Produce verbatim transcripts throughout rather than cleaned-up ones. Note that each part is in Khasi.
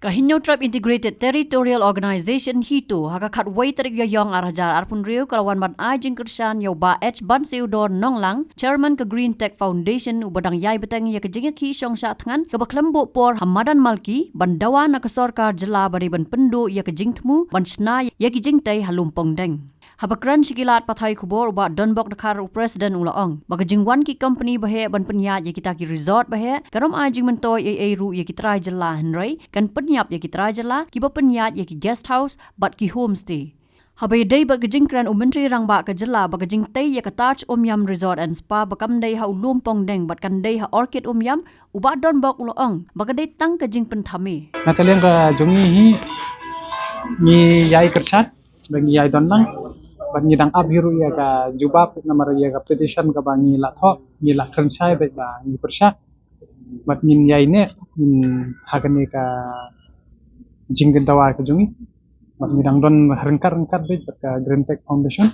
Ka Hynñiewtrep Integrated Territorial Organization HITO ha ka khatwei tarik Ïaïong ar hajar arphew hynriew ka la wan ban ai jingkyrshan ïa u Bah H Banseudor Nonglang, Chairman ka Green Tech Foundation, uba dang ïai bteng ïa ka jingïakhih shongshah thngan kaba khlem buh por ha madan Malki, ban dawa na ka sorkar jylla ba dei ban pynduh ïa ka jingthmu ban shna ïa ki jingtei ha Lum Pongdeng. Haba kren sha ki lad pathai khubor, u Bah Donbok Dkhar, u President, u la ong ba ka jingwan ki company baheh ban pynïaid ïa kita ki resort baheh kam ai jingmyntoi ei ei ruh ïa ki trai jylla, hynrei kan pynïap ïa ki trai jylla kiba pynïaid ïa ki guest house bad ki homestay. Haba ïadei bad ka jingkren u Myntri Rangbah ka jylla ba ka jingtei ïa ka Taj Umiam Resort and Spa ba kam dei ha u Lum Pongdeng bad kan dei ha Orchid Umiam, u Bah Donbok u la ong ba ka dei tang ka jingpynthame. Na ka liang ka jong ngi hi, ngi ïai kyrshan ba ngi ïai don lang bad ngi dang ap hi ruh ïa ka jubab namar ïa ka petition kaba ngi la thoh, ngi la kren shai bad ba ngi pyrshah bad ngin ïai neh, ngin ha kane ka jingdawa ka jong ngi bad ngi dang don ryngkat ryngkat bad ka Green Tech Foundation.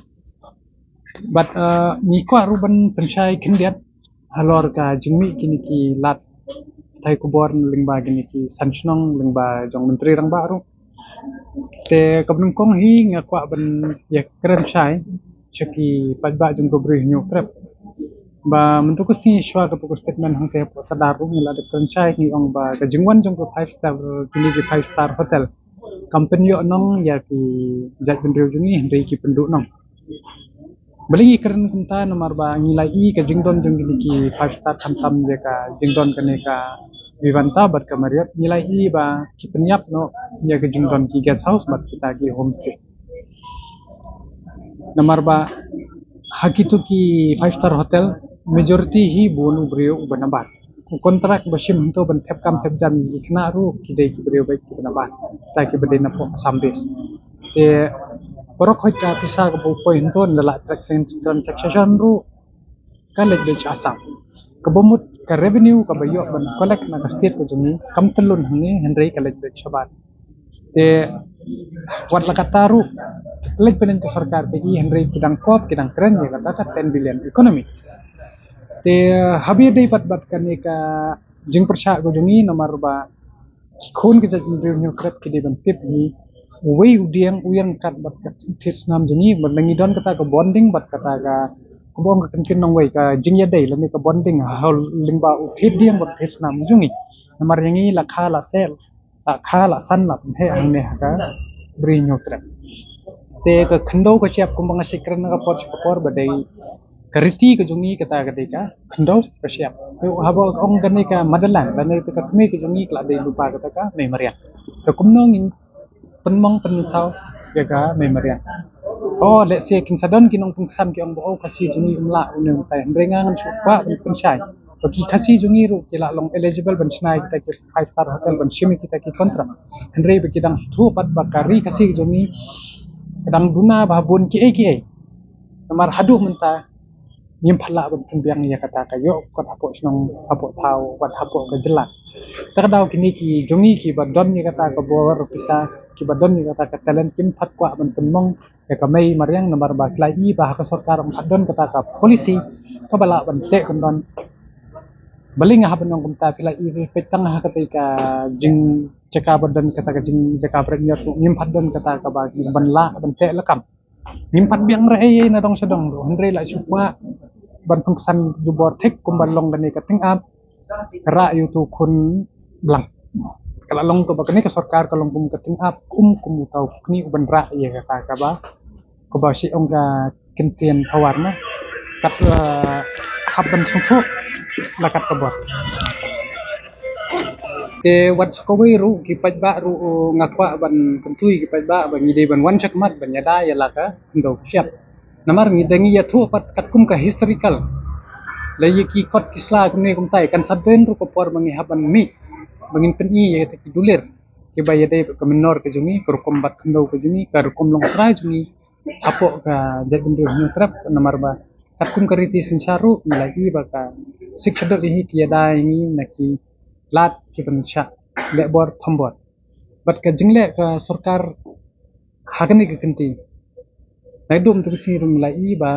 Bad, eh, ngi kwah ruh ban pynshai khyndiat halor ka jingmih kine ki lad pathai khubor lyngba kine ki san shnong lyngba jong Myntri Rangbah ruh. Te kaba nyngkong hi nga kwah ban ïa kren shai sha ki paidbah jong ka Bri Hynñiewtrep ba mynta ka sngi shuwa kata ka statement hangta hapoh Sadar ruh ngi la da kren shai, ngi ong ba ka jingwan jong ka five star, kine ki five star hotel kam pynïoh nong ïa ki jaitbynriew jong ngi, hynrei ki pynduh nong. Balei ngi kren kumta? Namar ba ngi la i ka jingdon jong kine ki five star, khamtam ïa ka jingdon kane ka Vivanta bad ka Marriott, ngi la i ba ki pynïap noh ïa ka jingdon ki guest house bad kita ki homestay. Namar ba ha kito ki five star hotel, majority hi bun u briew uba nabat. U contract ba shim hangto ban thep kam thep jam ïa ki khynnah ruh ki dei ki briew beit kiba nabat, kita kiba dei na pdeng Assam base. Te baroh khoit ka pisa kaba u poi hangto na la transaction, transaction ruh ka leit beit sha Assam. Kaba mut ka revenue kaba ïoh ban collect na ka state ka jong ngi kam tyllun hangne, hynrei ka leit beit shabar. Te wat la katta ruh, ka leit pynlong ka sorkar ka i, hynrei ki dang kop, ki dang kren ïa kata ka ten billion economy. Te haba ïadei pat bad kane ka jingpyrshah ka jong ngi, namar ba ki khun ka jaitbynriew Hynñiewtrep ki dei ban tip hi, uwei u dieng u ïeng kat bad ka thied snam jong ngi, bad la ngi don kata ka bonding bad kata ka, kaba ong ka kyntien nongwei, ka jingïadei lane ka bonding ha lyngba u thied dieng bad u thied snam jong ngi. Namar ïa ngi la kha la sel, la kha la san la pynheh hangne ha ka Bri Hynñiewtrep. Te ka khyndew ka shyiap, kumba nga shait kren na ka por sha ka por, ba dei ka riti ka jong ngi kata ka dei ka khyndew ka shyiap. Te haba ong kane ka motherland lane ka kmie ka jong ngi ka la dei lypa kata ka mei mariang. Te kumno ngin pynmong pynmynsaw ïa ka mei mariang? Oh, let's say kin sa don ki nongpynksan ki ong ba, oh, Khasi jong ngi um lah une um tai, hynrei nga ngan shu kwah ban pynshai ba ki Khasi jong ngi ruh ki la long eligible ban shna ïa kita ki five star hotel, ban shim ïa kita ki contract. Hynrei ba ki dang sngewthuh pat ba ka ri Khasi jong ngi ka dang duna bha bun kiei kiei. Namar haduh mynta ngim pat lah ban pynbiang ïa kata ka ïoh kot hapoh shnong, hapoh thaw, wat hapoh ka jylla. Te ka daw kine ki jong ngi kiba don ïa kata ka bor pisa, kiba don ïa kata ka talent, kim pat kwah ban pynmong ïa ka mei mariang, namar ba ki la i ba ha ka sorkar ym pat don kata ka policy kaba lah ban teh kyndon. Balei nga hap ban ong kumta? Phi la i, peit tang ha kata ka jingjaka ba don, kata ka jingjaka bret ñiot ruh ngim pat don kata kaba ban lah ban teh lakam. Ngim pat biang re ei ei na dong sha dong ruh, hynrei la shu kwah ban pynksan jubor thik kumba long kane ka tyngab ka rah ïa uto u khun blang. Ka la long to ba kane ka sorkar ka long kum ka tyngab, kum, kum uta u kni u ban rah ïa kata kaba, kaba shi ong ka kyntien power, na kat, eh, hap ban sngewthuh la kat ka bor. Te wat sa kawei ruh ki paidbah ruh, nga kwah ban kyntu ïa ki paidbah ba ngi dei ban wan shakhmat ban ïada ïa la ka khyndew ka shyiap. Namar ngi dang ïathuh pat katkum ka historical. La ïa ki kot ki sla kumne kumtai, kan sa don ruh ka por ba ngi hap ban mih ba ngin pyni ïa kita ki dulir kiba ïadei bad ka mynnor ka jong ngi, ka rukom bat khyndew ka jong ngi, ka rukom longtrai jong ngi hapoh ka jaitbynriew Hynñiewtrep. Namar ba katkum ka riti synshar ruh ngi la i ba ka Sixth Schedule hi ki ïada ïa ngi na ki lad kiban shah leh bor thom bor. Bad ka jingleh ka sorkar ha kane ka kynti, naduh mynta ka sngi ruh ngi la i ba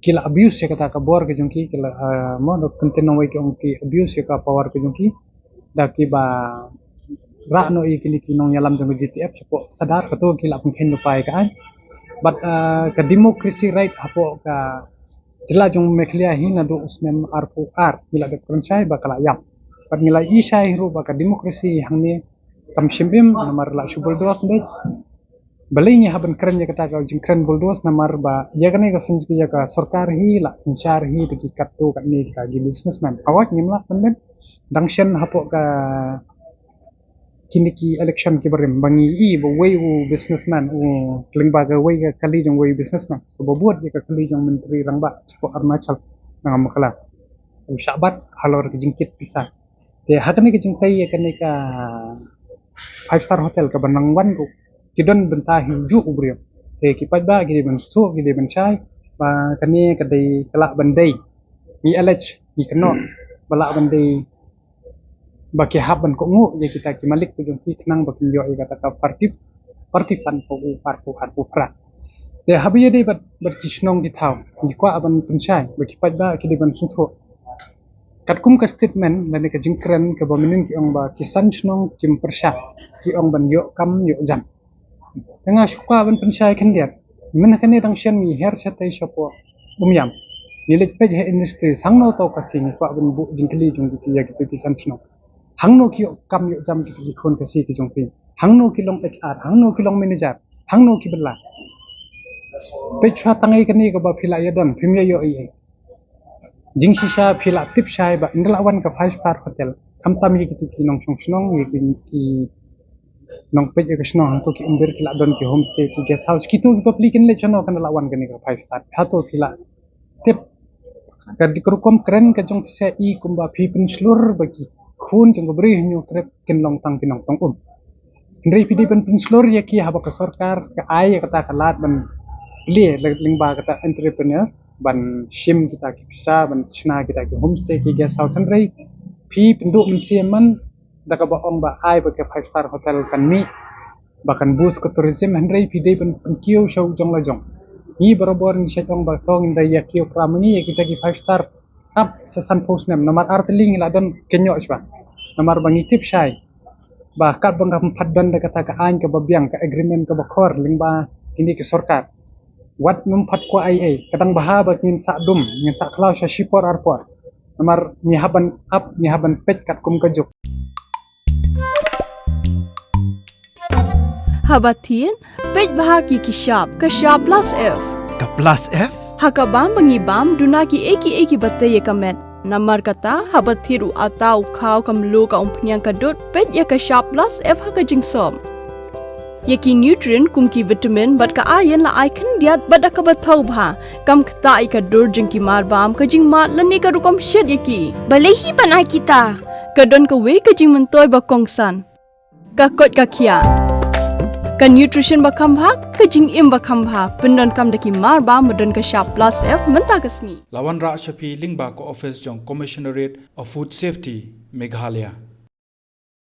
ki la abuse ïa kata ka bor ka jong ki, ki la, ah, mo, da ka kyntien nongwei ki ong ki abuse ïa ka power ka jong ki da kiba rah noh ïa kine ki nongïalam jong ka G T F shapoh Sadar, kato ki la pynkheiñ lypa ïa ka aiñ. Bad, ah, ka democracy right hapoh ka jylla jong Meghalaya hi naduh u snem arphew ar ngi la dep kren shai ba ka la ïap. Bad ngi la ïohi shai ruh ba ka democracy hangne kam shim im namar la shu bulldoze beit. Balei ngi hap ban kren ïa kata ka jingkren bulldoze namar ba ïa kane ka syn-, ïa ka sorkar hi la synshar hi da ki katto katne ki businessman. Hawai ngim lah ban leh dang shen hapoh ka kine ki election ki barim ba ngi i ba wei u businessman u lyngba ka wei ka kali jong wei u businessman ba bud ïa ka kali jong Myntri Rangbah shapoh Arunachal nangam kala u shah bat halor ka jingkit pisa. Te ha kane ka jingtei ïa kane ka five star hotel kaba nang wan ruh ki don bynta hi u juh u briew. Te ki paidbah ki dei ban sngewthuh, ki dei ban shai ba kane ka dei ka lah ban dei, ngi allege, ngi kynnoh ba lah ban dei ba ki hap ban kohnguh ïa kita ki malik ka jong ki khnang ba kin ïoh ïa kata ka party, party fund ka u arphew, arphew phra. Te haba ïadei bad, bad ki shnong ki thaw ngi kwah ban pynshai ba ki paidbah ki dei ban sngewthuh. Katkum ka statement lane ka jingkren kaba mynnin ki ong ba ki san shnong kim pyrshah, ki ong ban ïoh kam ïoh jam. Te nga shu kwah ban pynshai khyndiat. Mynta kane dang shen ngi her shatei shapoh Umiam. Ngi leit peit ha industry, hangno to Khasi, ngi kwah ban buh jingkylli jong ki ïa kito ki san shnong. Hangno ki ïoh kam ïoh jam kito ki khun Khasi ki jong phi? Hangno ki long H R, hangno ki long manager, hangno ki bylla? Peit shuwa tang ïa kane kaba phi la ïa don, phim ïa ïoh ei ei. Jingshisha phi la tip shai ba ynda la wan ka five star hotel, khamtam ïa kito ki nongshong shnong, ïa ki, ki nongpeit ïa ka shnong, hangto ki umbir ki la don ki homestay, ki guest house, kito ki bapli kin leit shano kan la wan kane ka five star. Hato phi la tip ka dik rukom kren ka jong phi sa i kumba phi pynshlur ba ki khun jong ka Bri Hynñiewtrep kin long tang ki nongtong um. Hynrei phi dei ban pynshlur ïa ki haba ka sorkar ka ai ïa kata ka lad ban plie lyngba kata entrepreneur ban shim kita ki pisa, ban shna kita ki homestay, ki guest house. Hynrei phi pynduh mynsiem man da kaba ong ba ai ba ka five star hotel kan mih ba kan boost ka tourism, hynrei phi dei ban pynkiew sha u jong la jong. Ngi barabor ngi shait ong ba to ngin da ïa kiew pra mynne ïa kita ki five star ap sa sanphew snem namar artylli ngi la don kynnoh shwa. Namar ba ngi tip shai ba katba ngam pat don da kata ka aiñ kaba biang, ka agreement kaba khor lyngba kine ki sorkar, wat ngam pat kwah ei ei, ka dang bha ba ngin sah dum, ngin sah khlaw sha shipor arpor. Namar ngi hap ban ap, ngi hap ban peit katkum ka juk. Haba thied, peit bha ki ki shap, ka shap plus F. Ka plus F? Ha ka bam ba ngi bam, duna ki ei ki ei kiba tei ïa ka met. Namar kata, haba thied u atta, u khaw, ka mluh, ka umphniang, ka dud, peit ïa ka shap plus F ha ka jingsop. Ïa ki nutrient kum ki vitamin bad ka iron la ai khyndiat bad da kaba thaw bha. Kam ktah ïa ka dur jong ki marbam, ka jingmad lane ka rukom shet ïa ki. Balei hi ban ai kita? Ka don kawei ka jingmyntoi ba kongsan. Ka koit ka khiah. Ka nutrition ba kham bha, ka jingim ba kham bha. Pyndonkam da ki marbam ba don ka shap plus F mynta ka sngi. La wanrah sha phi lyngba ka office jong Commissionerate of Food Safety, Meghalaya.